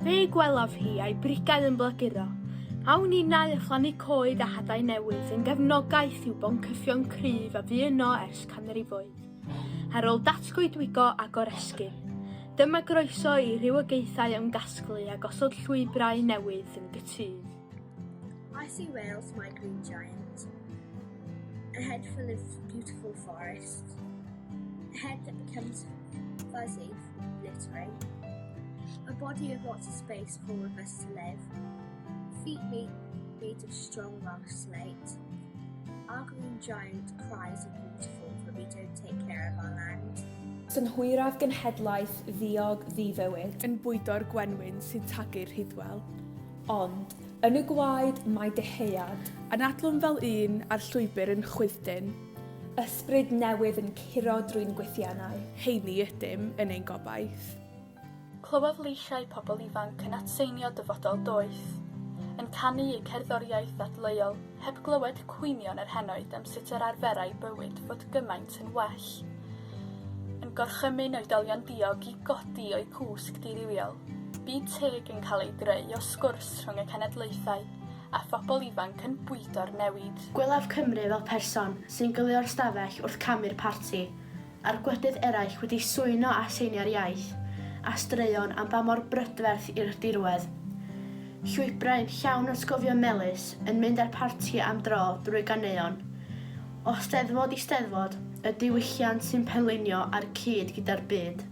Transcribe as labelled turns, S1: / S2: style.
S1: Fe gwelaf hi a'i brigau yn blaguro. Awn ninnau a phlannu coed a hadau newydd yn gefnogaeth i'w boncyffion cryf a fu yno ers canrifoedd. Ar ôl datgoedwigo a goresgyn, dyma groeso i rywogaethau ymgasglu a gosod llwybrau newydd yn gytûn.
S2: I see Wales, my green giant, a head full of beautiful forests, a head that becomes fuzzy from littering, a body with lots of space for all of us to live, feet made, made of strong Welsh slate. Our green giant cries of waterfalls when we don't take care of our land.
S3: Synhwyraf genhedlaeth ddiog ddifywyd.
S4: Yn bwydo'r gwenwyn sy'n tagu'r rhydwel.
S3: Ond, yn y gwaed mae dyheuad.
S4: Anadlwn fel un a'r llwybr yn chwyddyn.
S3: Ysbryd newydd yn curo drwy'n gwythiennau.
S4: Heini ydym yn ein gobaith.
S1: Clywaf leisiau pobl ifanc yn atseinio dyfodol doeth, yn canu eu cerddoriaeth ddadleuol, heb glywed cwynion yr henoed am sut yr arferai bywyd fod gymaint yn well. Yn gorchymyn oedolion diog i godi o'u cwsg dirywiol, byd teg yn cael ei greu o sgwrs rhwng y cenedlaethau, a phobl ifanc yn bwydo'r newid.
S5: Gwelaf Cymru fel person sy'n gylio'r stafell wrth camu'r parti, a'r gwledydd eraill wedi swyno a seinio'r iaith, a straeon am ba mor brydferth yw'r dirwedd. Llwybrau'n llawn atgofion melys yn mynd â'r parti am dro drwy ganeuon. O Steddfod i Steddfod, y diwylliant sy'n penlinio ar cyd gyda'r byd.